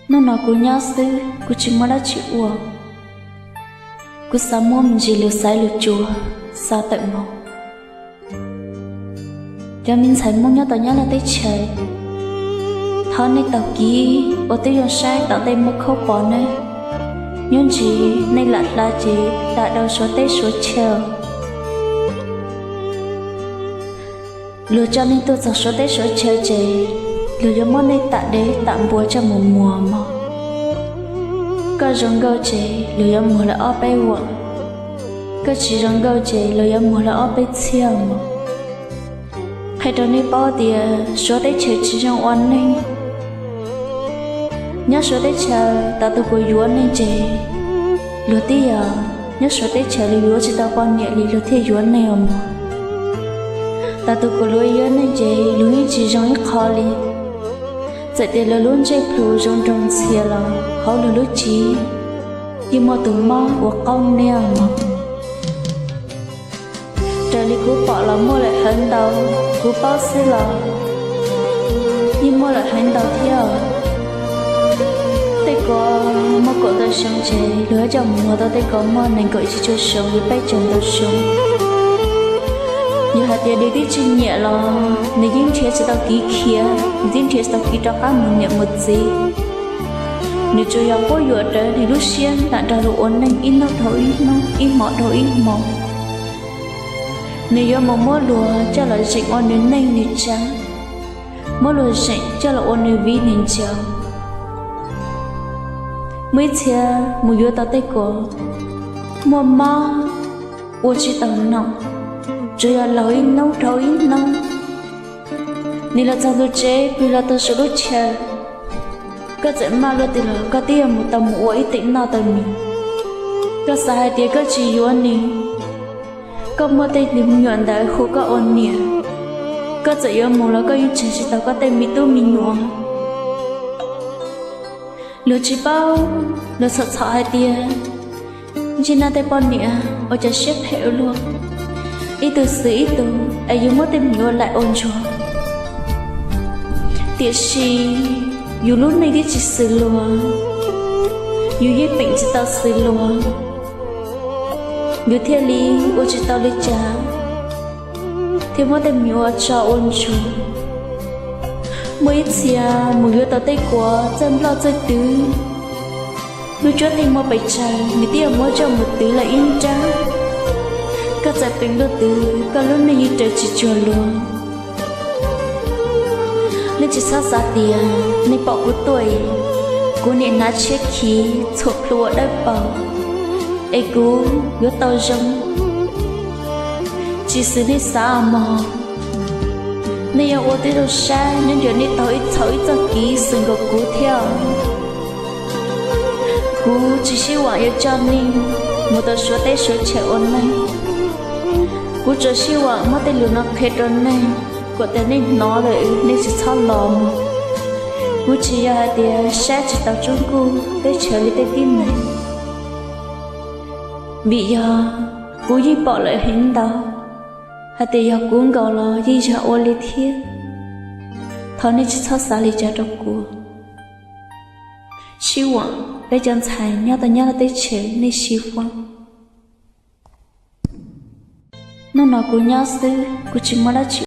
Hnub no kuv nyob xwb, kuv tsis muaj dab tsi ua. Kuv xav muab me ntsis lus xaiv lus tsuas xa tawm mus. Cov me ntxhais Hmoob nyob tom Nyab Laj teb chaws, thov nej taug kev ua tib zoo saib tom ntej muaj khaub pos nawb. Nyob ntsis nej lam hla ces tam rau Suav teb Suav chaw. Luag coj nej tuaj txog Suav teb Suav chaw ces luag yuav muab nej tam dev tam npua coj mus muag mog. Koj zoo nkauj ces luag yuav muag lawv ob peb vuam, koj tsis zoo nkauj ces luag yuav muag lawv ob peb txhiab mog. Qhia rau nej paub tias Suav teb chaws tsis zoo ua neeg. Nyob Suav teb chaws, tam tus kuv yuav neeg ces luag tib yog, nyob Suav teb chaws luag yuav tsis tau poj niam li luag thiaj yuav neeg os mog. Tam tus kuv luav yuav neeg ces luag yeej tsis zoo ib qho li. Txawm tias luag lub ntsej plhu zoo nraug ntxhias los hauv luag lub cev yeej muaj tus mob ua qaub niaj mog. Raws li kuv pom los muaj lawm heev ntau, kuv paub xwb los yeej muaj lawm heev ntau thiab. Tej ko muaj kaum ntau xyoo ces luag coj mus muag tau tej ko muaj nees nkaum ib tsis cuaj xyoo li peb caug ntau xyoo. Yog hais tias nws twb tsis nyiam los nws yeej nrhiav tsis tau kev khiav, nws twb nrhiav tsis tau kev rov qab mus niam mus txiv. Nws tsuas yog quab yuam rawv nws lub siab nram nrog luag ua neej ib hnub dhau ib hnub, ib hmo dhau ib hmo. Nws yuav mus muab luag coj los zeem ua nws neej nws tsav, muab luag zeem coj los ua nws viv nws ncaus. Muaj ib txhia mus yuav tau tej ko muaj mob ua tsis tau nom, tsuas yog laug ib hnub dhau ib hnub. Nws los txog ntu tsev pw los tau saum lub chaw, koj txawm maj luaj twg los koj twb yuav mus tau mus ua ib teem noj tau nws. Koj xav hais tias koj tsis yuav nws, koj muaj tej me nyuam ntawd hu koj ua niam, koj txawm yuav mus los koj yeej tseg tsis tau koj tej me tub me nyuam. Luag tsis paub, luag txhom txhom hais tias ntsej naj tej poj niam ua cov siab phem ua luaj, ib tug xwm ib tug es yus muab tej me nyuam ua laim ua ntsuag. Tiam sis yus lub neej twb tsis xws luag, yus yeej peem tsis tau xws luag, yus thiaj li ua tsis tau li cas, thiaj muab tej me nyuam ua tso ua ntsuag. Muaj ib txhia mus yuav tau tej kuav txawj nploj txawj twv, lub cuab theej muaj pes tsawg nws twb yuav muab coj mus twv lawm ib nrab. Koj txawm peem luaj twg koj lub neej yeej raws tsis cuag luag. Nej tsis txhob xav tias nej pom kuv tuaj, kuv niam hnav tshiab khiv txhuam plhu ua dawb paug es kuv yuav tau zoo. Tsis xws nej xav mog. Nej yuav ua tib zoo saib nyob ntawm nej taug ib txhau ib txoj kev xwm nkaus kuv thiab. Kuv tsis sib vam yuav coj nej mus tau Suav teb Suav chaw ua neej. Kuv tsuas sib vam muab tej lus no qhia rau nej, kom tias nej hnov lawm nej tsis txhob los mus. Kuv tsis yog hais tias saib tsis taus tsob nkuj teb chaws li tej tib neeg, vim yog kuv yeej pom lawm heev ntau, hais tias yog kuv nkaus los yeej yog ua li thiab. Thov nej tsis txhob xav li cas rau kuv. Sib vam peb cov ntxhais nyob tau Nyab Laj teb chaws nej sib vam. Hnub no kuv nyob xwb, kuv tsis muaj dab tsi